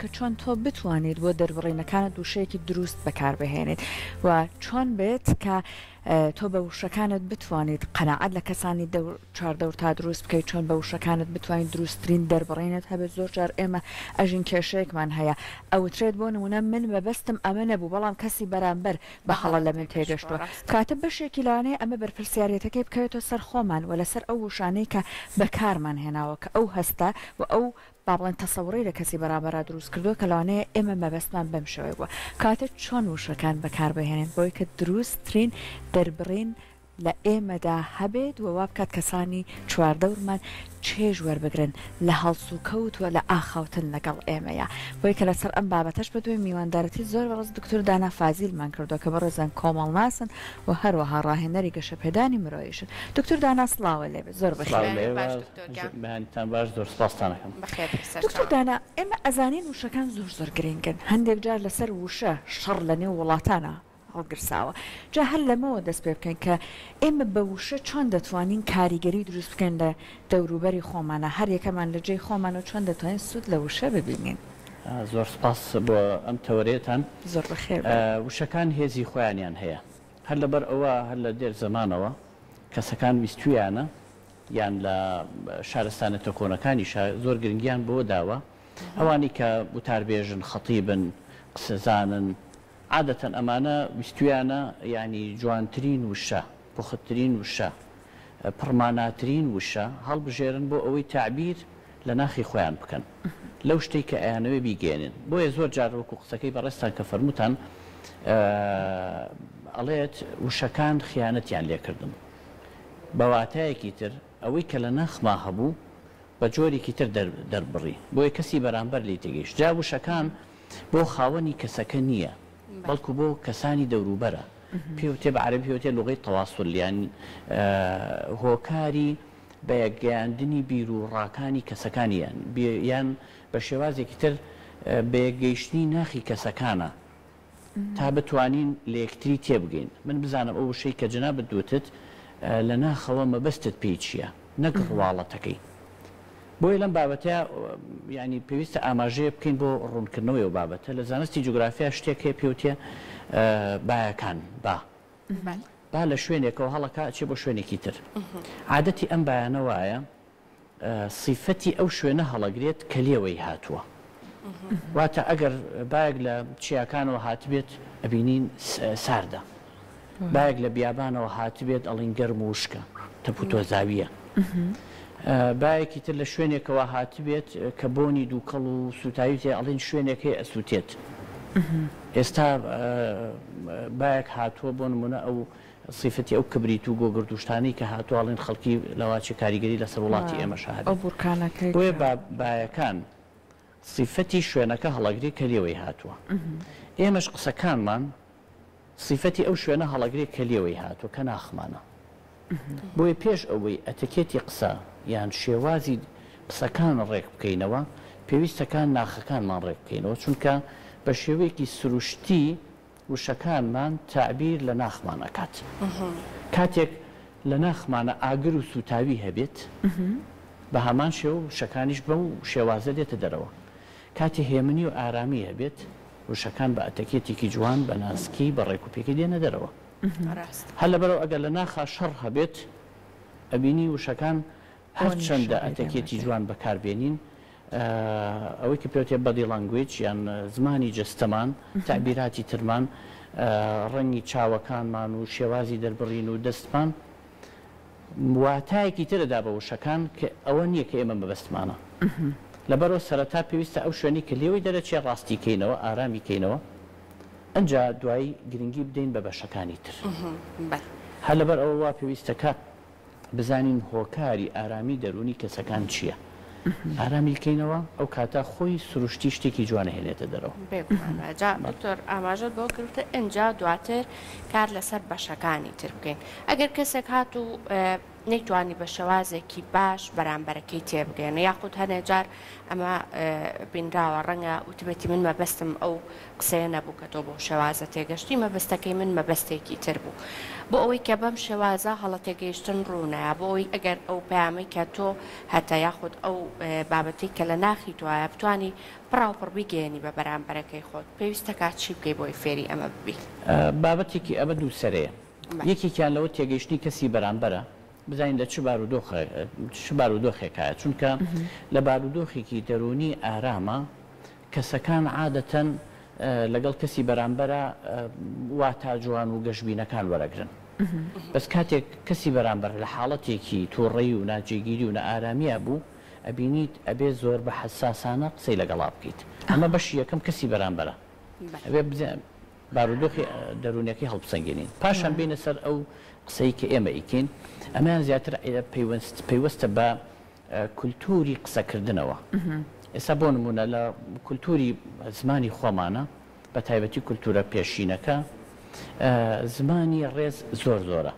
کە چۆن تۆ بتوانیت بۆ دەربڕینەکانت وشەیەکی دروست بەکاربهێنیت و چۆن بێت کە تۆ بە وشەکانت بتوانیت قەناعەت لە کەسانی دەور چواردەورتا دروست بکەیت، چۆن بە وشەکانت بتوانیت دروستترین دەربڕینت هەبێت، زۆر جار ئێمە ئەژین کێشەیەکمان هەیە ئەوترێت بۆ نمونە من مەبەستم ئەمە نەبوو بەڵام کەسی بەرامبەر بە هەڵە لە من تێگەشتووە، کەواتە بەشێکی لەوانەیە ئەمە بەرپرسیاریەتەکەی بکەوێتەوە سەر خۆمان و لەسەر ئەو وشانەی کە بەکارمان هێناوە کە ئەو هەستە و ئەو با بڵێین تەسەوڕەی لە کەسی بەرامبەرا دروست کردووە کە لەوانەیە ئێمە مەبەستمان بەم شێوەیە بووە. کەواتە چۆن وشەکان بەکاربهێنین بۆی کە دروستترین دەربڕین لە ئێمەدا هەبێت و وابکات کەسانی چواردەورمان چێژ وەربگرن لە هەڵسوکەوت و لە ئاخاوتن لەگەڵ ئێمەیا. بۆیە کە لەسەر ئەم بابەتەش بەدوای میواندارەتی زۆر بەڕێز دکتۆر دانا فازیلمان کردووە کە بەڕێزیان کۆمەڵناسن و هەروەها ڕاهێنەری گەشەپێدانی مرۆییشن. دکتۆر دانا سڵاوە لێبێت. زۆر بەخێر بێی. بەیانیتان باش زۆر سپاستان ئەکەم. دکتۆر دانا ئێمە ئەزانین وشەکان زۆر زۆر گرینگن هەندێک جار لەسەر وشە شەڕ لە نێو وڵاتانا هەڵگرساوە جا هەر لەمەوە دەست پێ بکەین کە ئێمە بە وشە چۆن دەتوانین کاریگەری دروست بکەین لە دەوروبەری خۆمانا هەر یەکەمان لە جێی خۆمان و چۆن دەتوانین سوود لە وشە ببینین. زۆر سپاس بۆ ئەم تەوەرەیەتان. زۆر بەخێر بێن. وشەکان هێزی خۆیانیان هەیە هەر لەبەر ئەوە هەر لە دێر زەمانەوە کەسەکان ویستویانە یان لە شارستانێتە کۆنەکانیشا زۆر گرنگیان بەوە داوە ئەوانەی کە وتاربێژن، خەتیبن، قسەزانن، عادەتەن ئەمانە ویستویانە یانی جوانترین وشە، پوختترین وشە، پڕماناترین وشە هەڵبژێرن بۆ ئەوەی تەعبیر لە ناخی خۆیان بکەن لەو شتەی کە ئەیانەوێ بیگەیەنن. بۆیە زۆر جار وەکو قسەکەی بەڕێزتان کە فەرمووتان ئەڵێت وشەکان خیانەتیان لێکردم. بە واتایەکی تر ئەوەی کە لە ناخما هەبوو بە جۆرێکی تر دەربڕی بۆیە کەسی بەرامبەر لێی تێگەیشت. جا وشەکان بۆ خاوەنی کەسەکە نییە بەڵکو بۆ کەسانی دەوروبەرە. پێوتێ بە عەرەبی پێوتێ لوغەی تەواسول یان هۆکاری بەیەکگەیاندنی بیر و ڕاکانی کەسەکانی یان بە شێوازێکی تر بەیەکگەیشتنی ناخی کەسەکانە. تا بتوانین لە یەکتری تێبگەین. من بزانم ئەو وشەی کە جەنابت وتت لە ناخەوە مەبەستت پێی چییە نەک ڕواڵەتەکەی. بۆیە لەم بابەتە یانی پێویستە ئاماژەیە بکەین بۆ ڕوونکردنەوەی ئەو بابەتە. لە زانستی جوگرافیا شتێک هەیە پێوتێ بایەکان، با. با لە شوێنێکەوە هەڵەکا ئەچێ بۆ شوێنێکی تر. عادەتی ئەم بایانە وایە سیفەتی ئەو شوێنە هەڵەگرێت کە لێوەی هاتووە. واتە ئەگەر بایەک لە چیاکانەوە هاتبێت ئەبینین ساردە. بایەک لە بیابانەوە هاتبێت ئەڵین گەرم و وشکە، تەپوتۆزاوییە. بایەکی تر لە شوێنێکەوە هاتبێت کە بۆنی دووکەڵ و سووتاوی تێ ئەڵین شوێنێک هەیە ئەسووتێت. ئێستا بایەک هاتووە بۆ نموونە ئەو سیفەتی ئەو کبریت و گۆگرد و شتانەی کە هاتووە ئەڵێن خەڵکی لەواچێ کاریگەری لەسەر وڵاتی ئێمەشا هەبێت. ئەو بورکانەکەی بۆیە کە. با بایەکان سیفەتی شوێنەکە هەڵەگرێ کە لێوەی هاتووە. ئێمەش قسەکانمان سیفەتی ئەو شوێنە هەڵەگرێ کە لێوەی هاتووە کە ناخمانە. بۆیە پێش ئەوەی ئەتەکێتی قسە یان شێوازی قسەکان ڕێک بکەینەوە پێویستەکا ناخەکانمان ڕێک بکەینەوە چونکە بە شێوەیەکی سروشتی وشەکانمان تەعبیر لە ناخمان ئەکات. کاتێک لە ناخمانا ئاگر و سووتاوی هەبێت، بە هەمان شێوە وشەکانیش بەو شێوازە دێتە دەرەوە. کاتێ هێمنی و ئارامی هەبێت، وشەکان بە ئەتەکێتێکی جوان، بە ناسکی، بە ڕێکوپێکی دێنە دەرەوە. هەر لەبەرئەوە ئەگەر لە ناخا شەڕ هەبێت، ئەبینی وشەکان هەرچەندە ئەتەکێتی جوان بەکار بێنین، ئەوەی کە پێوتێ body language یان زمانی جەستەمان، تەعبیراتی ترمان، ڕەنگی چاوەکانمان و شێوازی دەربڕین و دەستمان واتایەکی تر ئەدا بە وشەکان کە ئەوە نییە کە ئێمە مەبەستمانە. لەبەرئەوە سەرەتا پێویستە ئەو شوێنەی کە لێوەی دەرەچێ ڕاستی کەینەوە، ئارامی کەینەوە، ئنجا دوایی گرنگی بدەین بە بەشەکانی تر. هەر لەبەر ئەوە وا پێویستە کە بزانین هۆکاری ئارامی دەروونی کەسەکان چییە؟ ئارامی کەینەوە ئەو کاتە خۆی سروشتی شتێکی جوان ئەهێنێتە دەرەوە. بێگومان وایە. جا دکتۆر ئاماژەت بەوە کرد وتت ئینجا دواتر کار لەسەر بەشەکانی تر بکەین. ئەگەر کەسێک هات و. نەیتوانی بە شێوازێکی باش بەرامبەرەکەی تێبگەیەنێ یاخود هەنێ جار ئەمە بینراوە ڕەنگە وتبێتی من مەبەستم ئەو قسەیە نەبوو کە تۆ بەو شێوازە تێگەشتی مەبەستەکەی من مەبەستێکی تر بوو بۆ ئەوەی کە بەم شێوازە هەڵە تێگەیشتن ڕوو نەیا بۆ ئەوەی ئەگەر ئەو پەیامەی کە تۆ هەتە یاخود ئەو بابەتەی کە لە ناخی تۆایە بتوانی پڕاوپڕ بیگەیەنی بە بەرامبەرەکەی خۆت پێویستە کات چی بکەی بۆی فێری ئەمە ببی؟ بابەتێکی ئەمە دووسەرەیە یەکێکیان لەوە تێگەیشتنی کەسی بەرامبەرە بزانین لە چ بارودۆخە چ بارودۆخێکایە چونکە لە بارودۆخێکی دەروونی ئارامە کەسەکان عادەتەن لەگەڵ کەسی بەرامبەرا واتا جوان و گەشبینەکان وەرەگرن بەس کاتێک کەسی بەرامبەر لە حاڵەتێکی توڕەیی و ناجێگیری و نائارامیا بوو ئەبینیت ئەبێ زۆر بە حەساسانە قسەی لەگەڵا بکەیت ئەمە بەشی یەکەم کەسی بەرامبەرە ئەبێ بارودۆخی دەروونیەکەی هەڵبسەنگێنین پاشان بێینە سەر ئەو قسەی کە ئێمە ئیکەین ئەمەیان زیاتر پەیوەستە بە کولتووری قسەکردنەوە ئێستا بۆ نموونە لە کولتووری زمانی خۆمانە بە تایبەتی کولتوورە پێشینەکە زمانی ڕێز زۆر زۆرە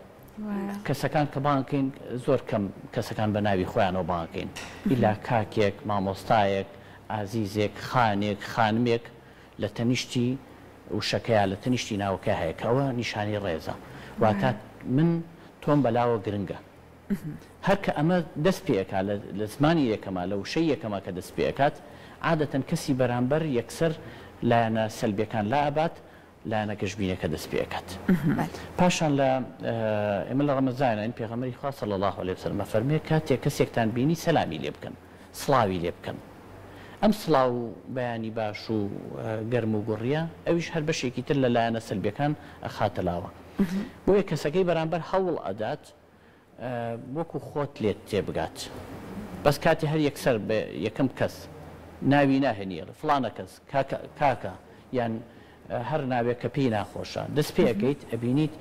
کەسەکان کە بانکەین زۆر کەم کەسەکان بە ناوی خۆیانەوە بانکەین ئیلا کاکێک مامۆستایەک ئازیزێک خانێک خانمێک لە تەنیشتی وشەکەیا لە تەنیشتی ناوەکەیا هەیە کە ئەوە نیشانەی ڕێزە واتە من تۆم بەلاوە گرنگە هەر کە ئەمە دەست پێ ئەکا لە زمانی یەکەما لە وشەی یەکەما کە دەست پێ ئەکات عادەتەن کەسی بەرامبەر یەکسەر لایەنە سەلبیەکان لا ئەبات لایەنە گەشبینەکە دەست پێ ئەکات پاشان لە ئێمە لە ڕەمەزانین پێغەمبەری خوا صلی اللە علیە وسلم ئەفەرموێ کاتێک کەسێکتان بینی سەلامی لێ بکەن سڵاوی لێ بکەن. ئەم سڵاو و بەیانی باش و گەرم و گوڕیە ئەویش هەر بەشێکی تر لە لایەنە سەلبیەکان ئەخاتە لاوە. بۆیە کەسەکەی بەرامبەر هەوڵ ئەدات وەکو خۆت لێت تێبگات. بەس کاتێ هەر یەکسەر بە یەکەم کەس ناوی ناهێنی ئەڵێ فڵانە کەس، کاکە کاکە یان هەر ناوێک کە پێی ناخۆشە دەست پێ ئەکەیت ئەبینیت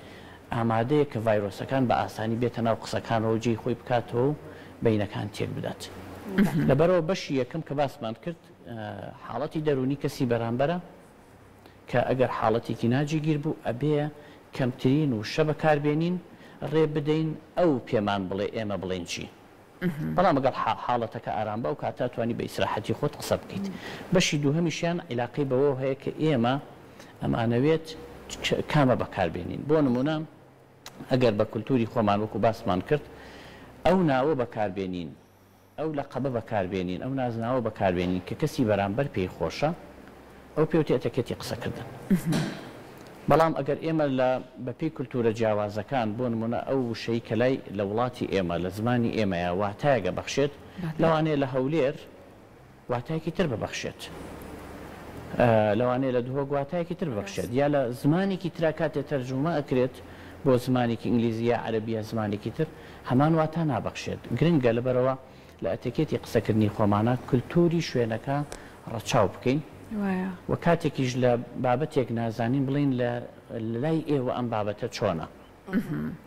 ئامادەیە کە ڤایرۆسەکان بە ئاسانی بێتە ناو قسەکانەوە و جێی خۆی بکاتەوە و بەینەکان تێک بدات. لەبەرئەوە بەشی یەکەم کە باسمان کرد حاڵەتی دەروونی کەسی بەرامبەرە کە ئەگەر حاڵەتێکی ناجێگیر بوو ئەبێ کەمترین وشە بەکاربێنین ڕێ بدەین ئەو پێمان بڵێ ئێمە بڵێین چی. بەڵام ئەگەر حاڵەتەکە ئارام بە ئەو کاتە ئەتوانی بە ئیسراحەتی خۆت قسە بکەیت. بەشی دووهەمیشیان عیلاقەی بەوەوە هەیە کە ئێمە ئەمانەوێت کامە بەکار بێنین. بۆ نموونە ئەگەر بە کولتووری خۆمان وەکو باسمان کرد ئەو ناوە بەکار بێنین، ئەو لەقەبە بەکار بێنین، ئەو نازناوە بەکار بێنین کە کەسی بەرامبەر پێی خۆشە، ئەو پێوتە ئەتەکێتی قسەکردن. بەڵام ئەگەر ئێمە لە بە پێی کولتوورە جیاوازەکان بۆ نموونە ئەو وشەی کە لای لە وڵاتی ئێمە لە زمانی ئێمەیا واتایەک ئەبەخشێت لەوانەیە لە هەولێر واتایەکی تر ببەخشێت لەوانەیە لە دهۆک واتایەکی تر ببەخشێت یا لە زمانێکی ترا کاتێ تەرجومە ئەکرێت بۆ زمانێکی ئینگلیزی یا عەرەبی یا زمانێکی تر هەمان واتا نابەخشێت گرنگە لەبەرئەوە لە ئەتەکێتی قسەکردنی خۆمانا کلتوری شوێنەکە ڕەچاو بکەین و کاتێکیش لە بابەتێک نازانین بڵێین لە لای ئێوە ئەم بابەتە چۆنە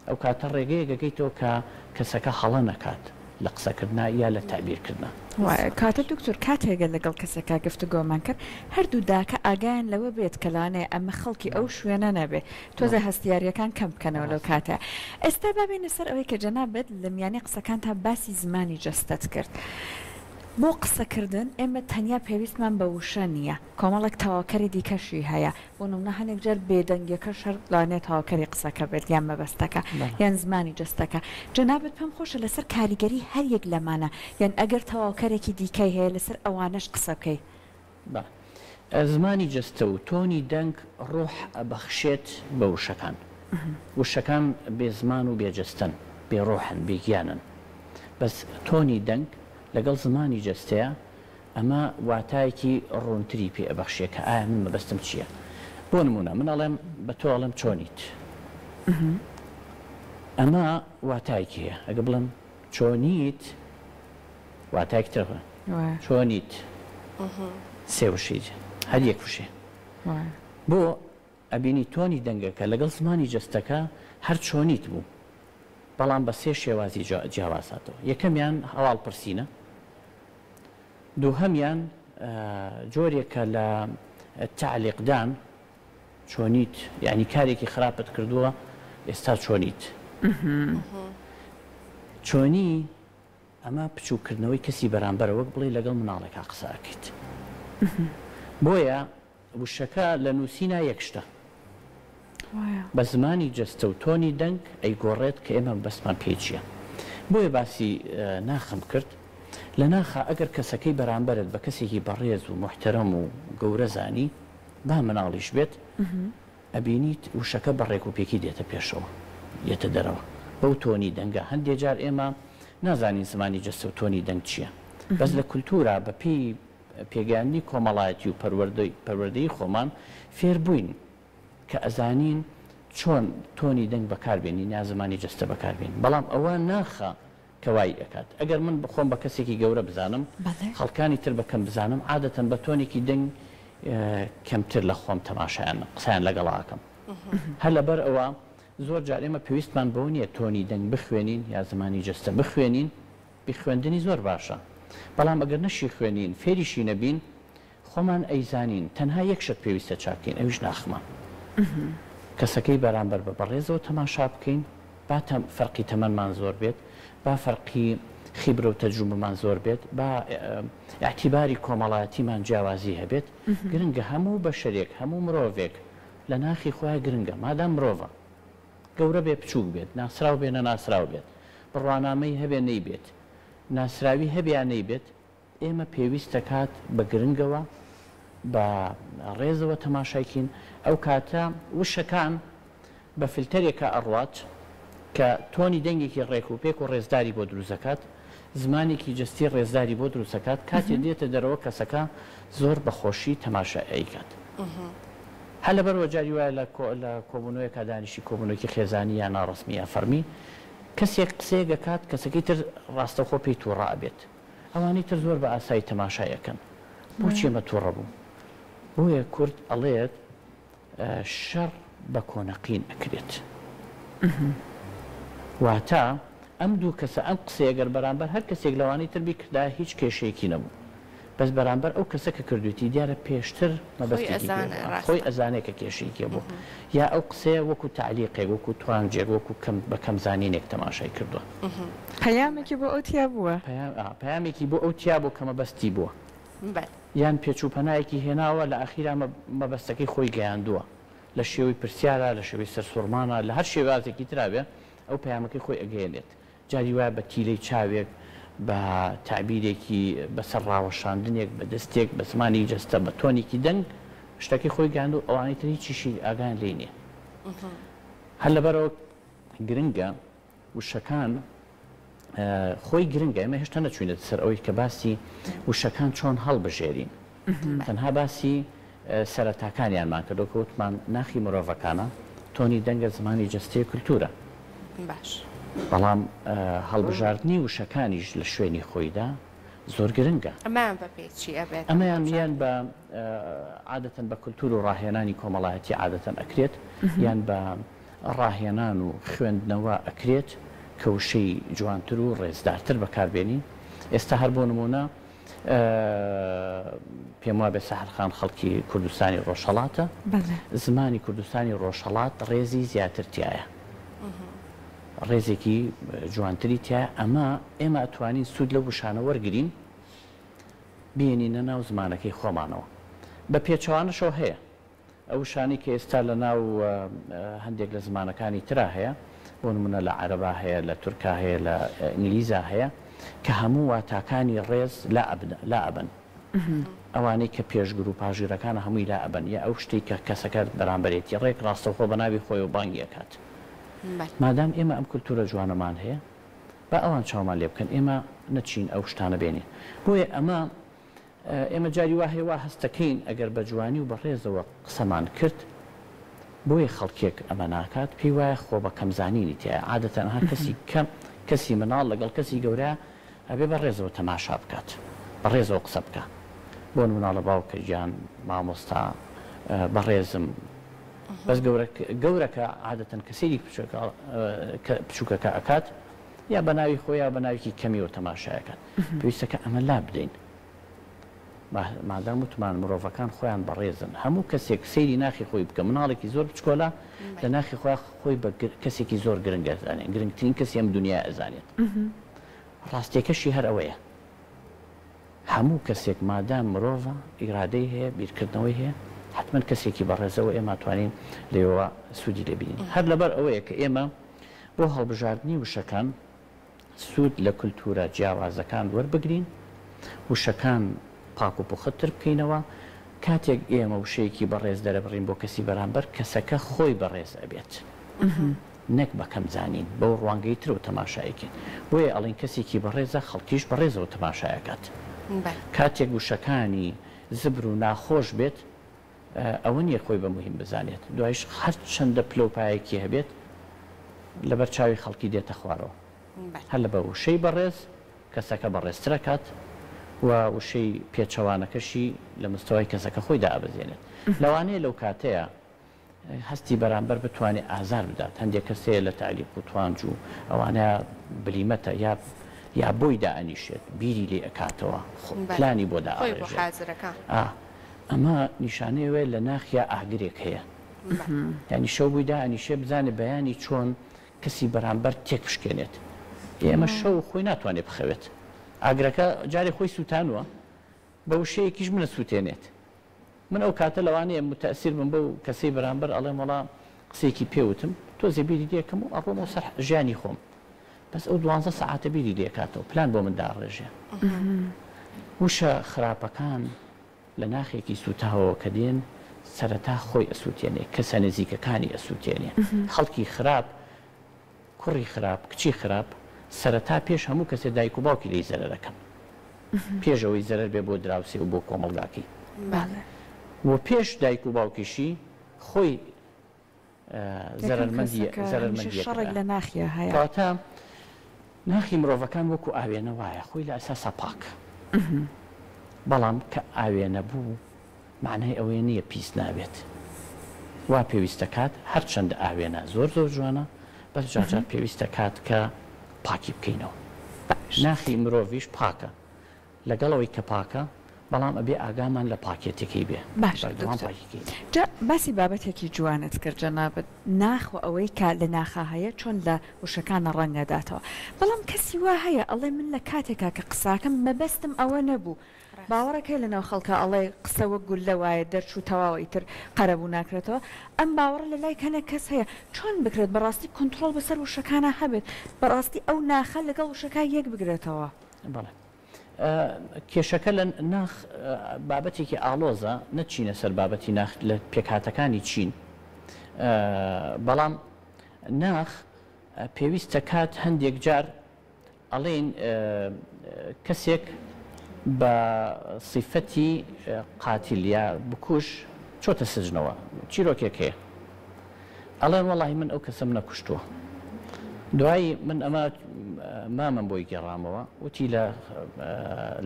ئەو کاتە ڕێگەیەک ئەگەیتەوە کە کەسەکە هەڵە نەکات لە قسەکردنا یا لە تەعبیرکردنا. وایە کاتە دکتۆر کاتێک لەگەڵ کەسێکا گفتوگۆمان کرد هەردوو داکە ئاگایان لەوە بێت کە لەوانەیە ئەمە خەڵکی ئەو شوێنە نەبێ تۆزێ هەستیاریەکان کەم بکەنەوە لەو کاتە. ئێستا با بێینە سەر ئەوەی کە جەنابت لە میانی قسەکانتا باسی زمانی جەستەت کرد. بۆ قسەکردن ئێمە تەنیا پێویستمان بە وشە نییە، کۆمەڵێک تەواوکەری دیکەشی هەیە. بۆ نمونە هەنێک جار بێدەنگیەکەش هەر لەوانەیە تەواوکەری قسەکە بێت یان مەبەستەکە یان زمانی جەستەکە. جەنابت پێم خۆشە لەسەر کاریگەری هەر یەک لەمانە یان ئەگەر تەواوکەرێکی دیکەی هەیە لەسەر ئەوانەش قسە بکەی. بەڵێ. زمانی جەستە و تۆنی دەنگ ڕۆح ئەبەخشێت بە وشەکان. وشەکان بێ زمان و بێ جەستەن، بێ ڕۆحن، بێ گیانن. بەس تۆنی دەنگ لەگەڵ زمانی جەستەیە، ئەمە واتایەکی ڕوونتری پێ ئەبەخشێ کە ئایا من مەبەستم چییە. بۆ نموونە من ئەڵێم بە تۆ ئەڵێم چۆنیت؟ ئەمە واتایەکی هەیە. ئەگەر بڵێم چۆنیت؟ واتایەکی تر چۆنیت سێ وشەی هەر یەک وشەیە بۆ ئەبینی تۆنی دەنگەکە لەگەڵ زمانی جەستەکە هەر چۆنیت بوو بەڵام بە سێ شێوازی جیاواز هاتەوە یەکەمیان هەواڵ پرسینە دووهەمیان جۆرێکە لە تەعلیقدان چۆنیت یانی کارێکی خراپت کردووە ئێستا چۆنیت؟ چۆنی ئەمە بچووک کردنەوەی کەسی بەرامبەرە وەک بڵێی لەگەڵ مناڵێکا قسە ئەکەیت. بۆیە وشەکە لە نووسینا یەک شتە. بە زمانی جەستە و تۆنی دەنگ ئەیگۆڕێت کە ئێمە مەبەستمان پێی چییە. بۆیە باسی ناخم کرد. لە ناخا ئەگەر کەسەکەی بەرامبەرت بە کەسێکی بەڕێز و موحتەرەم و گەورە زانی، با مناڵیش بێت، ئەبینیت وشەکە بە ڕێکوپێکی دێتە پێشەوە، یەتە دەرەوە. بەو تۆنی دەنگە. هەندێ جار ئێمە نازانین زمانی جەستە و تۆنی دەنگ چییە. بەس لە کولتوورا بە پێی پێگەیاندنی کۆمەڵایەتی و پەروەردەی خۆمان فێربووین کە ئەزانین چۆن تۆنی دەنگ بەکار بێنین یا زمانی جەستە بەکار بێنین. بەڵام ئەوە ناخە کە وای ئەکات. ئەگەر من خۆم بە کەسێکی گەورە بزانم، خەڵکانی تر بە کەم بزانم، عادەتەن بە تۆنێکی دەنگ کەمتر لە خۆم تەماشایان، قسەیان لەگەڵا ئەکەم. هەر لەبەر ئەوە زۆر جار ئێمە پێویستمان بەوە نییە تۆنی دەنگ بخوێنین یا زمانی جەستە بخوێنین، بیخوێندنی زۆر باشە، بەڵام ئەگەر نەشیخوێنین، فێریشی نەبین، خۆمان ئەیزانین تەنها یەک شت پێویستە چاک کەین ئەویش ناخمان. کەسەکەی بەرامبەر بە بەڕێزەوە تەماشا بکەین، با فەرقی تەمەنمان زۆر بێت، با فەرقی خیبرە و تەجروبەمان زۆر بێت، با ئیعتیباری کۆمەڵایەتیمان جیاوازی هەبێت، گرنگە هەموو بەشەرێک، هەموو مرۆڤێک لە ناخی خۆیا گرنگە، مادام مرۆڤە. گەورە بێ بچووک بێت، ناسراو بێ نەناسراو بێت، بڕوانامەی هەبێ نەیبێت، ناسراوی هەبێ یا نەیبێت، ئێمە پێویست دەکات بە گرنگەوە، بە ڕێزەوە تەماشای کەین، ئەو کاتە وشەکان بە فلتەرێکا ئەڕوات کە تۆنی دەنگێکی ڕێک و پێک و ڕێزداری بۆ دروست دەکات، زمانێکی جەستەی ڕێزداری بۆ دروست دەکات، کاتێ دێتە دەرەوە کەسەکە زۆر بە خۆشی تەماشای ئەیکات. هەر لەبەرئەوە جاری وایە لە لە کۆبوونەوەیەکا دانیشی، کۆبوونەوەیەکی خێزانی یا ناڕەسمی یا فەڕمی، کەسێک قسەیەک ئەکات کەسەکەی تر ڕاستەوخۆ پێی تووڕە ئەبێت. ئەوانی تر زۆر بە ئاسایی تەماشای ئەکەن. بۆچی ئەمە توڕە بوو؟ بۆیە کورد ئەڵێت شەڕ بە کۆنەقین ئەکرێت. واتە ئەم دوو کەسە ئەم قسەیە گەر بەرامبەر هەر کەسێک لەوانەی تر بیکردایە هیچ کێشەیەکی نەبوو. بەس بەرامبەر ئەو کەسە کە کردویتی دیارە پێشتر خۆی مەبەستێکی پێ ئەزانێ بووە خۆی ڕاستە. ئەزانێ کە کێشەیەکی هەبووە یا ئەو قسەیە وەکو تەعلیقێک وەکو توانجێک وەکو کەم بە کەم زانینێک تەماشای کردووە. پەیامێکی بۆ ئەو تیا بووە. پەیام ئا پەیامێکی بۆ ئەو تیا بوو کە مەبەستی بووە. بەلێ. یان پێچ و پەنایەکی هێناوە لە ئاخیرا مەبەستەکەی خۆی گەیاندووە لە شێوەی پرسیارا لە شێوەی سەرسوڕمانا لە هەر شێوازێکی ترا بێ ئەو پەیامەکەی خۆی ئەگەیەنێت. جاری وایە بە تیلەی چاوێک، بە تەعبیرێکی، بە سەر ڕاوەشاندنێک، بە دەستێک، بە زمانی جەستە، بە تۆنێکی دەنگ شتەکەی خۆی گەیاند و ئەوانی تر هیچیشی ئاگایان لێی نییە. هەر لەبەرئەوە گرنگە وشەکان خۆی گرنگە، ئێمە هێشتا نەچووینەتە سەر ئەوەی کە باسی وشەکان چۆن هەڵبژێرین. تەنها باسی سەرەتاکانیانمان کرد وەک وتمان ناخی مرۆڤەکانە، تۆنی دەنگە، زمانی جەستەیە، کولتوورە. باش. بەڵام هەڵبژاردنی وشەکانیش لە شوێنی خۆیدا زۆر گرنگە. ئەمەیان بە پێی چی ئەبێت ئەمەیان هەڵبژاردن؟ یان بە عادەتەن بە کولتوور و ڕاهێنانی کۆمەڵایەتی عادەتەن ئەکرێت، یان بە ڕاهێنان و خوێندنەوە ئەکرێت کە وشەی جوانتر و ڕێزدارتر بەکاربێنین. ئێستا هەر بۆ نموونە پێم وابێ سەحەر خان خەڵکی کوردستانی ڕۆژهەڵاتە، زمانی کوردستانی ڕۆژهەڵات ڕێزی زیاتر تیایە، ڕێزێکی جوانتری تیایە، ئەمە ئێمە ئەتوانین سوود لەو وشانە وەرگرین بێنینە ناو زمانەکەی خۆمانەوە، بە پێچەوانەشەوە هەیە. ئەو وشانەی کە ئێستا لە ناو هەندێک لە زمانەکانی ترا هەیە، بۆ نموونە لە عەرەبا هەیە، لە تورکا هەیە، لە ئینگلیزا هەیە، کە هەموو واتاکانی ڕێز لا ئەبەن. ئەوانەی کە پێشگر و پاشگرەکانە هەمووی لا ئەبەن، یا ئەو شتەی کە کەسەکە بەرامبەرێتی ڕێک ڕاستەوخۆ بە ناوی خۆیەوە بانگی ئەکات. مادام ئێمە ئەم کولتوورە جوانەمان هەیە، با ئەوان چاومان لێ بکەن، ئێمە نەچین ئەو شتانە بێنین. بۆیە ئەمە ئێمە جاری وا هەیە وا هەست دەکەین ئەگەر بە جوانی و بە ڕێزەوە قسەمان کرد، بۆیە خەڵکێک ئەمە ناکات، پێی وایە خۆ بە کەم زانینی تیایە، عادەتەن ها کەسی کەم، کەسی مناڵ لەگەڵ کەسی گەورە ئەبێ بە ڕێزەوە تەماشا بکات، بە ڕێزەوە قسە بکا، بۆ نمونە ئەڵێ باوکە گیان، مامۆستا، بەڕێزم، بەس گەورە گەورەکە عادەتەن کە سەیری بچوکەکە ئەکات یا بە ناوی خۆی یا بە ناوێکی کەمیەوە تەماشای ئەکات، پێویستە کە ئەمە لابدەین. مادام وتمان مرۆڤەکان خۆیان بەڕێزن هەموو کەسێک سەیری ناخی خۆی بکە مناڵێکی زۆر بچکۆلە لە ناخی خۆیا خۆی بە کەسێکی زۆر گرنگ ئەزانێت گرنگترین کەسی ئەم دونیایە ئەزانێت ڕاستیەکەشی هەر ئەوەیە هەموو کەسێک مادام مرۆڤە ئیرادەی هەیە بیرکردنەوەی هەیە حتمما کەسێکی بەڕێزەوە ئێمە توانین لێوە سوودی لێبینین هەر لەبەر ئەوەیە کە ئێمە بۆ هەڵبژاردنی وشەکان سوود لە کولتوورە جیاوازەکان وەربگرین، وشەکان پاک و پوختتر بکەینەوە، کاتێک ئێمە وشەیەکی بەڕێز دەرەبڕین بۆ کەسی بەرامبەر، کەسەکە خۆی بەڕێز ئەبێت نەک بە کەم زانین، بەو ڕوانگەی ترەوە تەماشای ئەکەین، بۆیە ئەڵێین کەسێکی بەڕێزە خەڵکیش بەڕێزەوە تەماشای ئەکات. کاتێک وشەکانی زبر و ناخۆش بێت ئەوە نییە خۆی بە موهیم بزانێت، دوایش هەرچەندە پلە و پایەکی هەبێت لەبەر چاوی خەڵکی دێتە خوارەوە. هەر لە بە وشەی بەڕێز کەسەکە بەڕێزتر ئەکات و وشەی پێچەوانەکەشی لە مستەوای کەسەکە خۆی دائەبەزێنێت. لەوانەیە لەو کاتەیا هەستی بەرامبەر بتوانێ ئازار بدات، هەندێک کەس هەیە لە تەعلیق و توانج و ئەوانە بلیمەتە یا یا بۆی دائەنیشێت بیری لێ ئەکاتەوە پلانی بۆ دائەڕێژێت ئا ئەمە نیشانەی ئەوەیە لە ناخیا ئاگرێک هەیە یانی شەو بۆی دائەنیشێ بزانێ بەیانی چۆن کەسی بەرامبەر تێک بشکێنێت ئێمە شەو خۆی ناتوانێت بخەوێت ئاگرەکە جارێ خۆی سووتانوە بە وشەیەکیش منە سووتێنێت من ئەو کاتە لەوانەیە موتەئسیر بم بەو کەسەی بەرامبەر ئەڵێم وەڵا قسەیەکی پێ وتم تۆزێ بیری لێ کەم و ئەڕۆمەوە سەر ژیانی خۆم بەس ئەو دوانزە سەعاتە بیری لێ کاتەوە پلان بۆ من داڕێژێ وشە خراپەکان لە ناخێکی سووتاوەوە کە دێن سەرەتا خۆی ئەسووتێنێ کەسە نزیکەکانی ئەسووتێنێ خەڵکی خراپ کوڕی خراپ کچی خراپ سەرەتا پێش هەموو کەسێ دایک و باوکی لێی زەرەر ئەکەن پێش ئەوەی زەرەر بێ بۆ دراوسێ و بۆ کۆمەڵگاکەی و پێش دایک و باوکیشی خۆی یەکەم کەسە کە هەمیشە شەڕێک لە ناخیا هەیە. کەواتە ناخی مرۆڤەکان وەکو ئاوێنە وایە خۆی لە ئەساسا پاکە بەڵام کە ئاوێنە بوو مەعنای ئەوەیە نییە پیس نابێت. وا پێویستە کات هەرچەندە ئاوێنە زۆر زۆر جوانە بەس جارجار پێویستە کات کە پاکی بکەینەوە. ناخی مرۆڤیش پاکە لەگەڵ ئەوەی کە پاکە بەڵام ئەبێ ئاگامان لە پاکێتیەکەی بێ باشە بەردەوام دکتۆر پاکی کەینەوە. جا باسی بابەتێکی جوانت کرد جەنابت ناخ و ئەوەی کە لە ناخا هەیە چۆن لە وشەکانا ڕەنگ ئەداتەوە بەڵام کەسی وا هەیە ئەڵێ من لە کاتێکا کە قساکەم مەبەستم ئەوە نەبوو باوەڕێک هەیە لەناو خەڵکا ئەڵێ قسە وەک گوللە وایە دەرچوو تەواوە ئیتر قەرەبوو ناکرێتەوە ئەم باوەڕە لە لای هەنێک کەس هەیە چۆن بکرێت بەڕاستی کۆنتڕۆڵ بەسەر وشەکانا هەبێت بەڕاستی ئەو ناخە لەگەڵ وشەکا یەک بگرێتەوە؟ بەڵێ کێشەکە لە ناخ بابەتێکی ئاڵۆزە نەچینە سەر بابەتی ناخ لە پێکهاتەکانی چین بەڵام ناخ پێویستە کات هەندێک جار ئەڵێین کەسێک بە سیفەتی قاتیل یا بکوژ چۆتە سجنەوە، چیرۆکێک هەیە ئەڵێن وەڵاهی من ئەو کەسەم نەکوشتووە. دوایی من ئەمە مامم بۆی گێڕامەوە وتی لە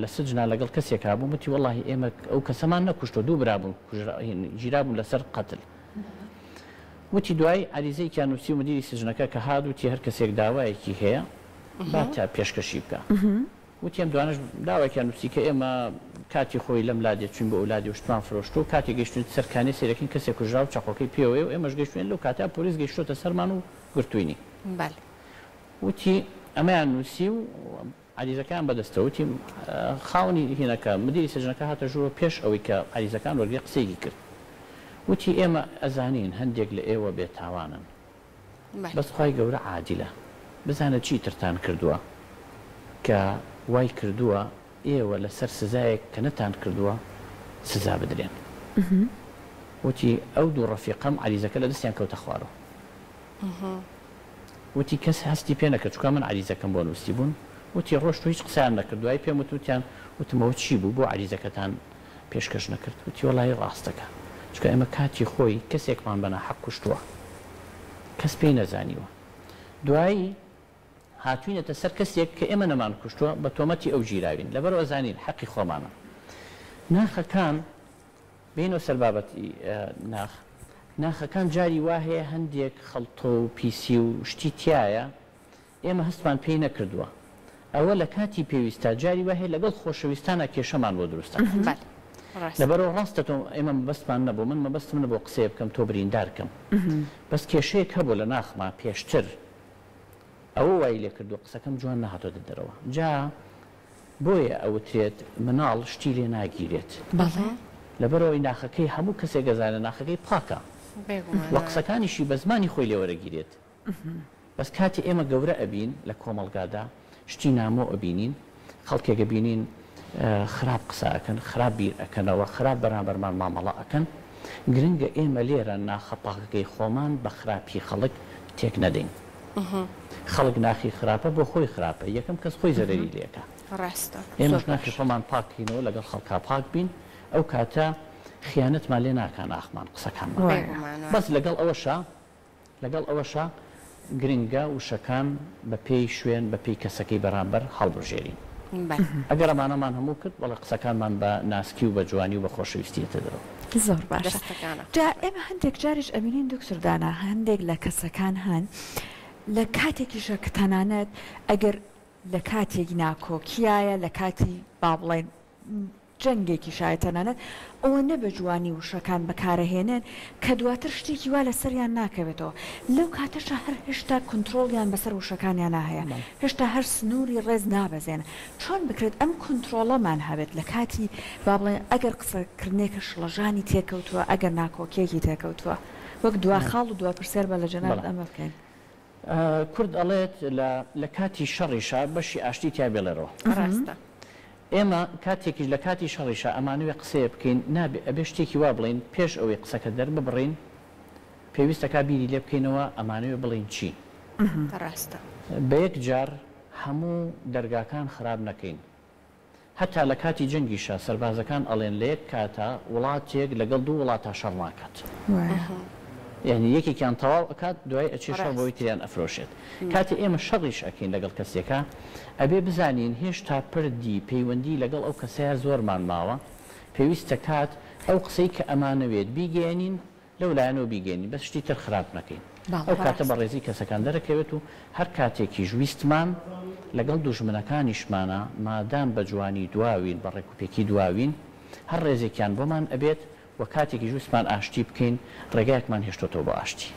لە سجنا لەگەڵ کەسێکا بووم وتی وەڵاهی ئێمە ئەو کەسەمان نەکوشتووە دوو برا بوون گیرابوون لەسەر قەتل. وتی دوای عەریزەیەکیان نووسی و مدیری سجنەکە کە هات وتی هەر کەسێک داوایەکی هەیە با تا پێشکەشی بکا. وتی ئەم دوانەش داوایەکیان نووسی کە ئێمە کاتی خۆی لەم لادێ چووین بۆ ئەو لادێ و شتمان فرۆشتووە و کاتێ گەیشتووین سەر کانێ سەیرەکەین کەسێک کوژرا و چەقۆکەی پێوەیە و ئێمەش گەیشتووین لەو کاتە پۆلیس گەیشتۆتە سەرمان و گرتووینی. وتی ئەمەیان نووسی و عەریزەکەیان بەدەستەوە وتی، خاوەنی هینەکە، مدیری سجنەکە هاتە ژوورەوە پێش ئەوەی کە عەریزەکان وەرگرێ قسەیەکی کرد وتی، ئێمە ئەزانین هەندێک لە ئێوە بێ تاوانن بەس خوای گەورە عادیلە بزانە چی ترتان کردووە کە وای کردووە ئێوە لەسەر سزایەک کە نەتان کردووە سزا بدرێن. وتی، ئەو دوو ڕەفیقەم عەریزەکە لە دەستیان کەوتە خوارەوە. وتی کەس هەستی پێ نەکرد چونکە من عەریزەکەم بۆ نووسیبوون، وتی ڕۆشت و هیچ قسەیان نەکرد، دوایی پێم وت وتیان وتم ئەوە چی بوو بۆ عەریزەکەتان پێشکەش نەکرد، وتی وەڵاهی ڕاست دەکا چونکە ئێمە کاتی خۆی کەسێکمان بە ناحەق کوشتووە کەس پێی نەزانیوە دوایی هاتوینەتە سەر کەسێک کە ئێمە نەمان کوشتووە بە تۆمەتی ئەو گیراوین لەبەرئەوە زانین حەقی خۆمانە ناخەکان بێینەوە سەر بابەتی ناخ، ناخەکان جاری وا هەیە هەندێک خەڵتۆ و پیسی و شتی تیایە ئێمە هەستمان پێی نەکردووە، ئەوە لە کاتی پێویستا جاری وا هەیە لەگەڵ خۆشەویستانا کێشەمان بۆ دروست ئەکات. لەبەرئەوە ڕاستە تۆ ئێمە مەبەستمان نەبوو من مەبەستم نەبوو قسەیە بکەم تۆ بریندار کەم بەس کێشەیەک هەبوو لە ناخما پێشتر ئەوە وای لێکردووە قسەکەم جوان نەهاتۆتە دەرەوە جا بۆیە ئەوترێت مناڵ شتی لێ ناگیرێت بەڵێ. لەبەرئەوەی ناخەکەی هەموو کەسێک ئەزانێت ناخەکەی پاکە بێگومان وە قسەکانیشی بە زمانی خۆی لێ وەرەگیرێت بەس کاتێ ئێمە گەورە ئەبین لە کۆمەڵگادا شتی نامۆ ئەبینین خەڵکێک ئەبینین خراپ قسە ئەکەن خراپ بیر ئەکەنەوە خراپ بەرامبەرمان مامەڵە ئەکەن گرنگە ئێمە لێرە ناخە پاکەکەی خۆمان بە خراپی خەڵک تێک نەدەین. خەڵک ناخی خراپە بۆ خۆی خراپە یەکەم کەس خۆی زەرەری لێکا ڕاستە ئێمەش زۆر ناخی باش. خۆمان پاک کەینەوە لەگەڵ خەڵکا پاک بین ئەو کاتە خیانەتمان لێ ناکا ناخمان قسەکانمان وایە. بێگومان وایە. بەس لەگەڵ ئەوەشا لەگەڵ ئەوەشا گرنگە وشەکان بە پێی شوێن بە پێی کەسەکەی بەرامبەر هەڵبژێرین. بەلێ. ئەگەر ئەمانەمان هەموو کرد بەڵێ قسەکانمان بە ناسکی و بە جوانی و بە خۆشەویستی یەتە دەرەوە. زۆر باشە دەستەکانت جا خۆش بێت. ئێمە هەندێک جاریش ئەبینین دکتۆر دانا هەندێک لە کەسەکان هەن لە کاتێکیشە کە تەنانەت ئەگەر لە کاتێک ناکۆکیایە لە کاتی با بڵێین جەنگێکیشایە تەنانەت ئەوەندە بە جوانی وشەکان بەکارەهێنێن کە دواتر شتێکی وا لەسەریان ناکەوێتەوە لەو کاتەشا هەر هێشتا کونترۆڵیان بەسەر وشەکانیانا هەیە هێشتا هەر سنووری ڕێز نابەزێنن چۆن بکرێت ئەم کونترۆڵەمان هەبێت لە کاتی با بڵێین ئەگەر قسەکردنێکە شڵەژانی تێکەوتووە ئەگەر ناکۆکیەکی تێکەوتووە وەک دوا خاڵ و دوا پرسیار با لە جەنابت ئەمە بکەین. کورد ئەڵێت لە لە کاتی شەڕیشا بەشی ئاشتی تیا بێڵێرەوە. ڕاستە. ئێمە کاتێکیش لە کاتی شەڕیشا ئەمانەوێ قسەیە بکەین نابێ ئەبێ شتێکی وا بڵێین پێش ئەوەی قسەکە دەرببڕین پێویستە کا بیری لێ بکەینەوە ئەمانەوێ بڵێین چی. ڕاستە. بە یەک جار هەموو دەرگاکان خراپ نەکەین. هەتا لە کاتی جەنگیشا سەربازەکان ئەڵێن لە یەک کاتا وڵاتێک لەگەڵ دوو وڵاتا شەڕ ناکات. یانی یەکێکیان تەواو ئەکات دوای ئەچێ شەڕ بەوەی تریان ئەفرۆشێت. کاتێ ئێمە شەڕیش ئەکەین لەگەڵ کەسێکا ئەبێ بزانین هێشتا پردی پەیوەندی لەگەڵ ئەو کەسەیا زۆرمان ماوە پێویستە کات ئەو قسەی کە ئەمانەوێت بیگەیەنین لەو لایەنەوە بیگەیەنین بەس شتی تر خراپ نەکەین ئەو کاتە بەڕێزی کەسەکان دەرەکەوێت و هەر کاتێکیش ویستمان لەگەڵ دوژمنەکانیشمانا مادام بە جوانی دواوین بە ڕێکوپێکی دواوین هەر ڕێزێکیان بۆمان ئەبێت و کاتێکیش ویستمان ئاشتی بکەین ڕێگایەکمان هێشتۆتەوە بۆ ئاشتی.